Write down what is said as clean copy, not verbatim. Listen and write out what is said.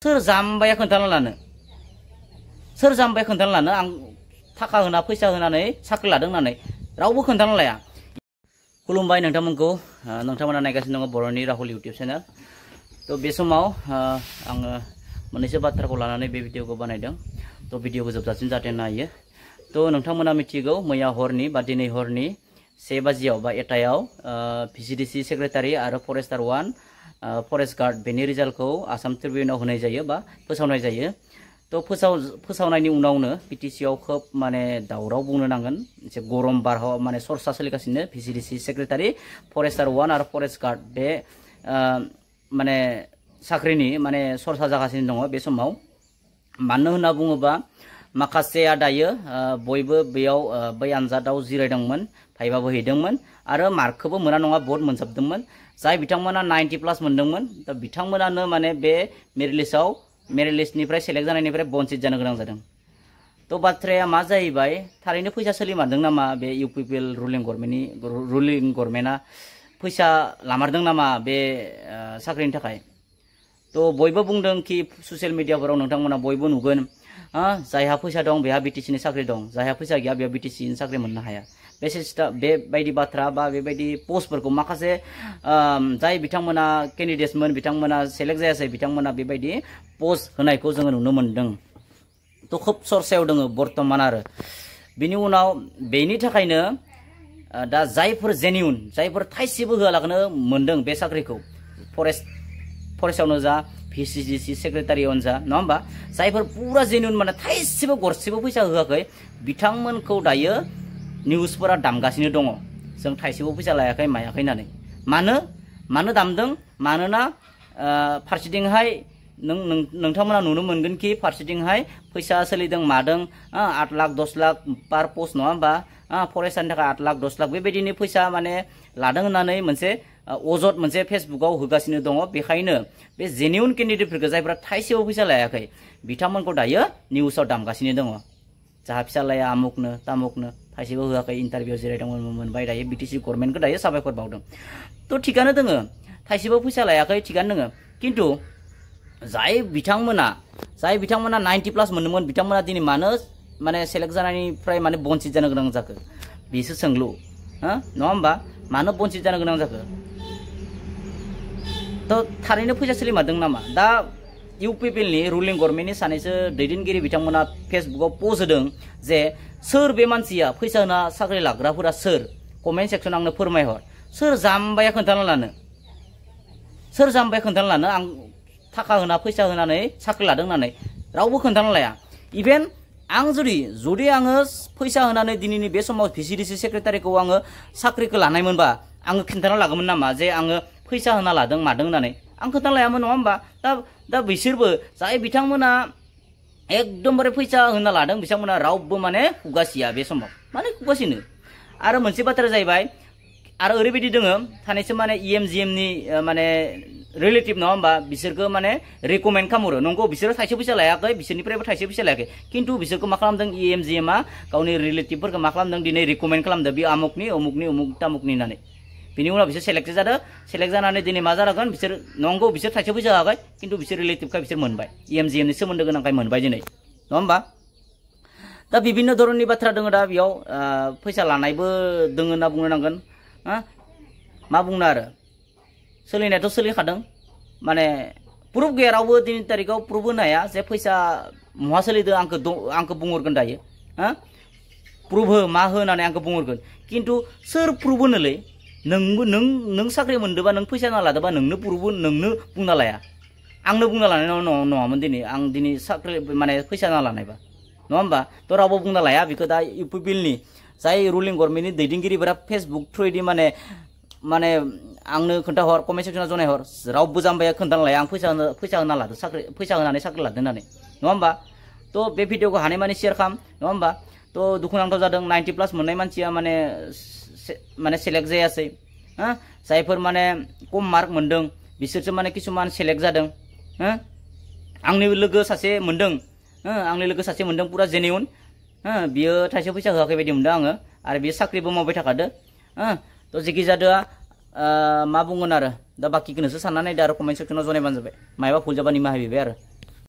सोर जाम्बाया खोन्थाना लानो सोर जाम्बाया खोन्थाना लानो आं थाखा होना फैसा होनानै साख्रि लादों होननानै रावबो खोन्थाना लाया। खुलुमबाय नोंथांमोनखौ नोंथांमोना नायगासिनो दङ बर'नि राहुल इउटिउब चेनेल। तो बे समाव आङो मोननैसो बाथ्राखौ लानानै बे भिडिअखौ बानायदों। तो भिडिअखौ जोबजासिम जाहाथे नायो। तो नोंथांमोना मिथिगौ मैया हरनि बा दिनै हरनि 1 बाजियाव बा एटायाव भिसिडिसि सेक्रेटारि आरो फरेस्टार 1 फरेस्ट गार्ड बेनि रिजाल्टखौ आसाम ट्रिबिउनाव होनाय जायो बा फोसावनाय जायो। तो फोसावनायनि उनावनो बिटिसिआव खोब माने दावराव बुंनो नांगोन एसे गरम बारहावा माने सरसा सोलिगासिनो भिसिडिसि सेक्रेटारि फरेस्टार 1 आरो फरेस्ट गार्ड बे माने साख्रिनि माने सरसा जागासिनो दङ बे समाव। मानो होनना बुङोबा माखासेया दायो बयबो बेयाव बै आनजादाव जिरायदोंमोन भाइभाबो हैदोंमोन आरो मार्कखौबो मोना नङा बहुत मोनजोबदोंमोन। जाय बिथांमोना 90+ मोनदोंमोन दा बिथांमोनानो माने बे मेरिट लिस्टनिफ्राय सेलेक्ट जानायनिफ्राय बन्सित जानो गोनां जादों। तो बाथ्राया मा जाहैबाय थारैनो फैसा सोलिमारदों नामा बे इउपिपिएल रुलिं गभर्नमेन्टआ फैसा लामारदों नामा बे साख्रिनि थाखाय। तो बयबो बुंदों कि ससियेल मिडियाफोराव नोंथांमोना बयबो नुगोन जायहा फैसा दं बेहा बिटिसिनि साख्रि दं, जायहा फैसा गैया बेहा बिटिसिनि साख्रि मोननो हाया। बेबायदि बाथ्रा बा बेबायदि पस्टफोरखौ माखासे जाय बिथांमोना केन्डिडेट्समोन बिथांमोना सेलेक्ट जायासै बिथांमोना बेबायदि पस्ट होनायखौ जोङो नुनो मोनदों। तो खोब चर्चायाव दङ बर्तमान आरो बिनि उनाव बेनि थाखायनो दा जायफोर जेन्युइन जायफोर थाइसेबो होआलाबानो मोनदों बे साख्रिखौ फरेस्टआवनो जा भिसिडिसि सेक्रेटारियावनो जा नङा होमबा जायफोर पुरा जेन्युइन माने थाइसेबो गरसेबो फैसा होआखै बिथांमोनखौ दायो निउसफोरा दामगासिनो दङ जों थाइसेबो फैसा लायाखै मायाखै होननानै। मानो दामदों मानोना फारसेथिंहाय नोंथांमोना नुनो मोनगोन कि फारसेथिंहाय फैसा सोलिदों मादों 8 लाख 10 लाख पार पस्ट नङा होमबा फरेस्टनि थाखाय 8 लाख 10 लाख बेबायदिनो फैसा माने लादों होननानै मोनसे अजद मोनसे फेसबुकाव होगासिनो दङ। बेखायनो बे जेन्युइन केन्डिडेटफोरखौ जायफ्रा थाइसेबो फैसा लायाखै बिथांमोनखौ दायो निउसाव दामगासिनो दङ। जाहा फिसालाया आमुकनो तामुकनो थाइसेबो होआखै इन्टारभिउ जिरायदोंमोन मोनबाय दायो बिटिसि गभर्नमेन्टखौ दायो साबायखर बावदों। तो थिगानो दोङो थाइसेबो फैसा लायाखै थिगानो दोङो खिन्थु जाय बिथांमोना 90+ मोनदोंमोन बिथांमोना दिनै मानो माने सेलेक्ट जानायनिफ्राय माने बन्सित जानो गोनां जाखो बेसो सोंलु नङा होमबा मानो बन्सित जानो गोनां जाखो। तो थारैनो फैसा सोलिमारदों नामा दा इउपिपिएलनि रुलिं गभर्नमेन्टनि सानैसो दैदेनगिरि बिथांमोना फेसबुकाव पोस्ट होदों जे सोर बे मानसिया फैसा होना साख्रि लाग्राफोरा सोर कमेन्ट सेक्सन आंनो फोरमायहर सोर जाम्बाया खोन्थाना लानो आं थाखा होना फैसा होनानै साख्रि लादों होननानै रावबो खोन्थाना लाया। इभेन आं जुदि आङो फैसा होनानै दिनैनि बे समाव भिसिडिसि सेक्रेटारिखौ आङो साख्रिखौ लानायमोनबा आङो खिन्थाना लागौमोन नामा जे आङो फैसा होना लादों मादों होननानै आं खोन्थाना लायामोन नङा होमबा। दा बिसोरबो जाय बिथांमोना एकदमबारे फैसा होना लादों बिथांमोना रावबो माने खुगासिया बे समाव माने खुगासिनो। आरो मोनसे बाथ्रा जाहैबाय आरो ओरैबायदि दोङो थानैसो माने इएमजिएमनि माने रिलेटिभ नङा होमबा बिसोरखौ माने रिकमेन्ड खालामहरो नंगौ बिसोरो थाइसे फैसा लायाखै बिसोरनिफ्रायबो थाइसे फैसा लायाखै खिन्थु बिसोरखौ मा खालामदों इएमजिएमआ गावनि रिलेटिभफोरखौ मा खालामदों दिनै रिकमेन्ड खालामदों बे अमुक तामुकनि होननानै। बिनि उनाव बिसोर सेलेक्ट जादों सेलेक्ट जानानै दिनै मा जागोन बिसोर नंगौ बिसोर थाइसे फैसा होआखै खिन्थु बिसोर रिलेटिभखाय बिसोर मोनबाय इएमजिएमनि सोमोन्दो गोनांखाय मोनबाय दिनै नङा होमबा। दा बिभिन्न धरननि बाथ्रा दङ दा बेयाव फैसा लानायबो दङ होनना बुंनो नांगोन मा बुंनो आरो सोलिनायाथ' सोलिखादों माने प्रुफ गैया रावबो दिनै तारिखाव प्रुफ होनो हाया जे फैसा महा सोलिदों आंखौ बुंहरगोन दायो प्रुफ हो मा हो होननानै आंखौ बुंहरगोन खिन्थु सोर प्रुफ होनोलै नों साख्रि मोनदोंबा नों फैसा ना लादोंबा नोंनो बुंना लाया आंनो बुंना लानाय नङामोन दिनै आं दिनै साख्रि माने फैसा ना लानायबा नङा होमबा। तो रावबो बुंना लाया बेखौ दा इउपिपिएलनि जाय रुलिं गभर्नमेन्टनि दैदेनगिरिफोरा फेसबुक थ्रुयैदि माने आंनो खोन्थाहर कमेन्ट सेक्सनाव जनायहर रावबो जाम्बाया खोन्थाना लाया आं फैसा होना लादों फैसा होनानै साख्रि लादों होननानै नङा होमबा। तो बे भिडिअखौ हानायमानि शेयार खालाम नङा होमबा। तो दुखुनांथाव जादों 90+ मोननाय मानसिया माने सेलेक्ट जायासै जायफोर माने कम मार्क मोनदों बिसोरसो माने किसुमान सेलेक्ट जादों। आंनि लोगो सासे मोनदों पुरा जेन्युइन बियो थाइसे फैसा होआखै बायदि मोनदों आङो आरो बियो साख्रिबो मावबाय थाखादो। तो जेखि जादोआ मा बुंगोन आरो दा बाखिखौनोसो सानना नायदो आरो कमेन्ट सेक्सनाव जनायबानो जाबाय मायबा भुल जाबा निमाहा बिबाय आरो।